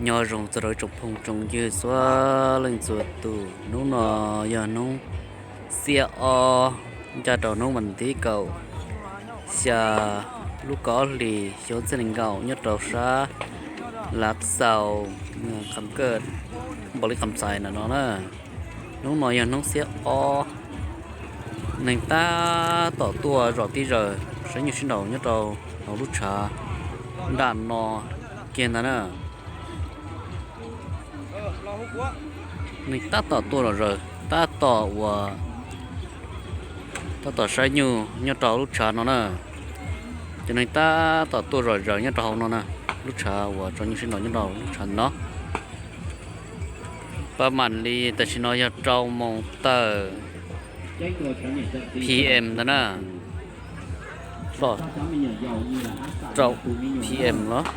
Nyob zoo txog rau tsoom phooj tsoom ywg txhua leej txhua tus, hnub no yog hnub xiab ob ncaj rau hnub vas thib kaum xya lub kaum ob hlis xyoo ob txhiab nees nkaum nyob rau sab Lav Xaus, Kham Kaj, Npaus Lis Kham Xais ntawm no na. Hnub no yog hnub xiab ob, neeg tab tom tuaj zom tib zaws saib nyuj sib nraus nyob rau hauv lub tshav nram no kiag ntag na. Neeg tab tom tuaj zom zaws, tab tom uas tab tom saib nyuj nyob rau lub tshav no na. Cov neeg tab tom tuaj zom zaws nyob rau hauv no na, lub tshav uas tso nyuj sib nraus nyob rau lub tshav no. Pab mam li tam sim no yog rau moos tawm P M ntawd na. Rau P M los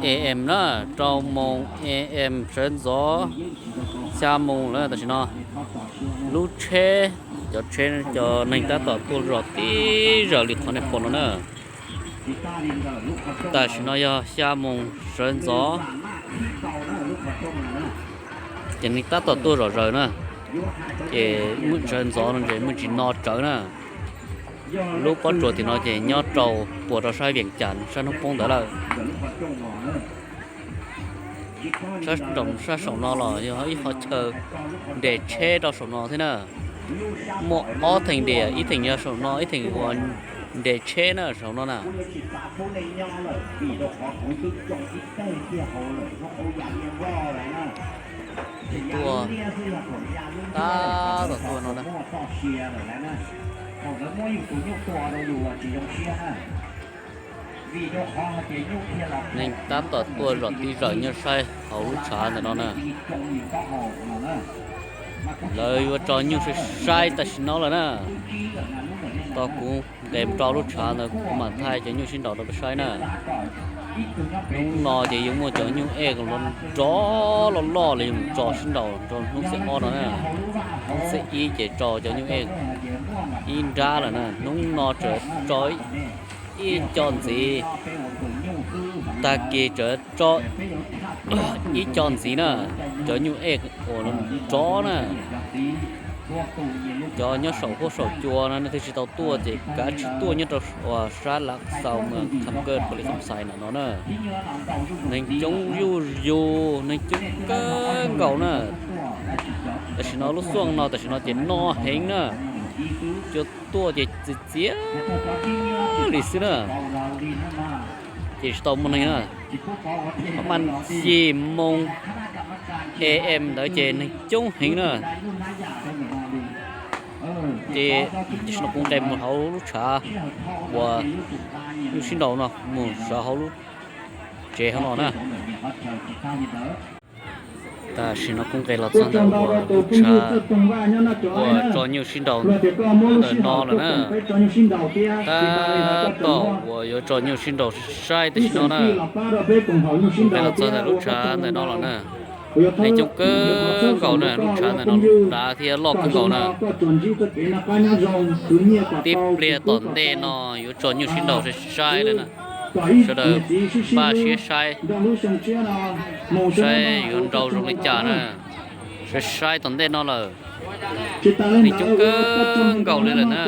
A M na, rau moos A M sawv ntxov xya moos lawm tam sim no. Lub tsheb, cov tsheb, cov neeg tab tom tuaj zom tib zaws li qhov nej pom no na. Tam sim no yog xya moos sawv ntxov, ces neeg tab tom tuaj zom zaws na. Ces sawv ntxov no ces muaj tsis no tsawv na. Lub pob tsuas tim no ces nyob rau puas rau sab Vias Cas sab hnub poob ntawd lawm. Sab nraum sab saum no los yog ib qho chaw nres tsheb rau saum no thiab na. Muaj ob theem diam, ib theem yog saum no, ib theem uas nres tsheb na saum no na. Tuaj tab tom tuaj no na. Neeg tab tom tuaj zom tib zaws nyob saib hauv lub tshav ntawm no na. Lawv yuav tso nyuj saib saib tam sim no lawm na. Tos kuv nqes mus rau lub tshav ntawd kuv mam thaij cov nyuj sib nraus rau peb saib na. Hnub no ces yuav muaj cov nyuj ej los nrov loj loj los yuav mus tso sib nraus rau hnub xiab ob no na. Hnub xiab ib ces tso cov nyuj ej ib nrab lawm na, hnub no tseem tso ib co ntxiv, tag kis tseem tso ib co ntxiv na. Cov nyuj ej uas nrov na, cov nyob saum huab saum cua no nej twb tsis tau tuaj ces kav tsij tuaj nyob rau sab Lav Xaus, Kham Kaj, Npaus Lis Kham Xais ntawm no na. Neeg coob zuj zus, neeg coob kawg nkaus na. Tam sim no lub xuaj no tam sim no ces no heev na. Cua tuaj ces txias txias li xwb na. Ces tsis tau muaj neeg na. Pab mas yim moos A M ntawd ces neeg coob heev na. Ces tam sim no kuv nqes mus hauv lub tshav uas nyuj sib nraus no, mus sawv hauv lub tsev hauv no na. Tam sim no kuv nqes los txog ntawm uas lub tshav uas tso nyuj sib nraus ntawm no lawm na. Tab tom uas yuav tso nyuj sib nraus saib tam sim no na. Kuv nqes los txog ntawm lub tshav ntawm no lawm na. Neeg coob kawg nkaus na, lub tshav ntawm no dav thiab loj kawg nkaus na. Tib pliag tom ntej no yuav tso nyuj sib nraus saib saib lawm na. Sawv daws npaj siab saib, saib yuav nrau zoo li cas na. Saib saib tom ntej no lawm, neeg coob kawg nkaus li lawm na.